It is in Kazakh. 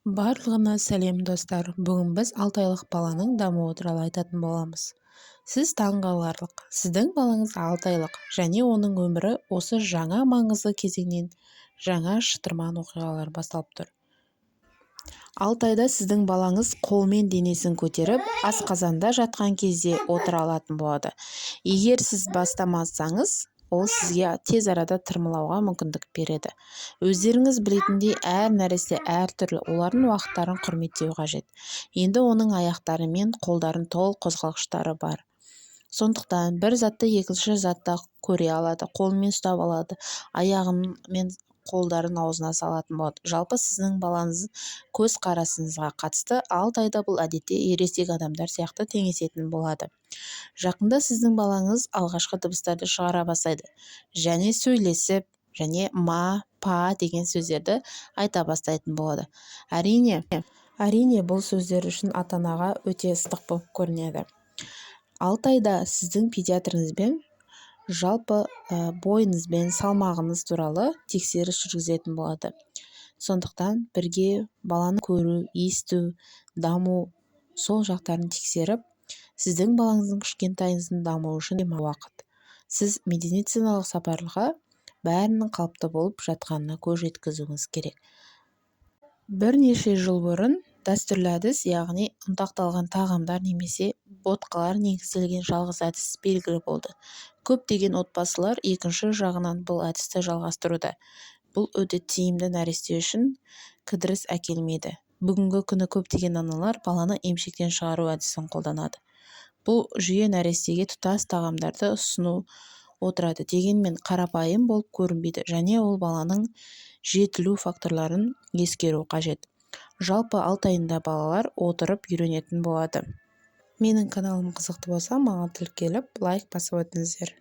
Барлығына сәлем, достар! Бүгін біз 6 айлық баланың дамуы туралы айтатын боламыз. Сіз таңғаларлық: сіздің балаңыз 6 айлық және оның өмірі осы жаңа маңызды кезеңнен жаңа шытырман оқиғалар басталып тұр. 6 айда сіздің балаңыз қолмен денесін көтеріп, асқазанда жатқан кезде отыра алатын болады. Егер сіз бастамасаңыз, ол сізге тез арада тырмалауға мүмкіндік береді. Өздеріңіз білетіндей, әр нәресте әртүрлі, олардың уақыттарын құрметтеу қажет. Енді оның аяқтары мен қолдарын толық қозғалтқыштары бар. Сондықтан бір затты екінші затта көре алады, қолымен ұстап алады, аяғымен қолдарын аузына салатын болады. Жалпы, сіздің балаңыз көзқарасыңызға қатысты 6 айда бұл әдетте ересек адамдар сияқты теңесетін болады. Жақында сіздің балаңыз алғашқы дыбыстарды шығара бастайды және сөйлесіп және ма, па деген сөздерді айта бастайтын болады. Әрине, бұл сөздер үшін ата-анаға өте ыстық болып көрінеді. 6 айда сіздің педиатрыңызбен жалпы бойыңыз бен салмағыңыз туралы тексеріс жүргізетін болады. Сондықтан бірге баланы көру, есту, даму сол жақтарын тексеріп, сіздің балаңыздың, кішкентайыңыздың дамуы үшін уақыт. Сіз медициналық сапарға бәрінің қалыпты болып жатқанына көз жеткізуіңіз керек. Бірнеше жыл бұрын дәстүрлі әдіс, яғни ұнтақталған тағамдар немесе ботқалар негізделген жалғыз әдіс белгілі болды. Көптеген отбасылар екінші жағынан бұл әдісті жалғастыруда. Бұл өте тиімді, нәресте үшін кідіріс әкелмейді. Бүгінгі күні көптеген аналар баланы емшектен шығару әдісін қолданады. Бұл жүйе нәрестеге тұтас тағамдарды ұсыну отырады, дегенмен қарапайым болып көрінбейді және ол баланың жетілу факторларын ескеру қажет. Жалпы, 6 айында балалар отырып үйренетін болады. Менің каналым қызықты болса, маған тіркеліп, лайк басып өтіңіздер.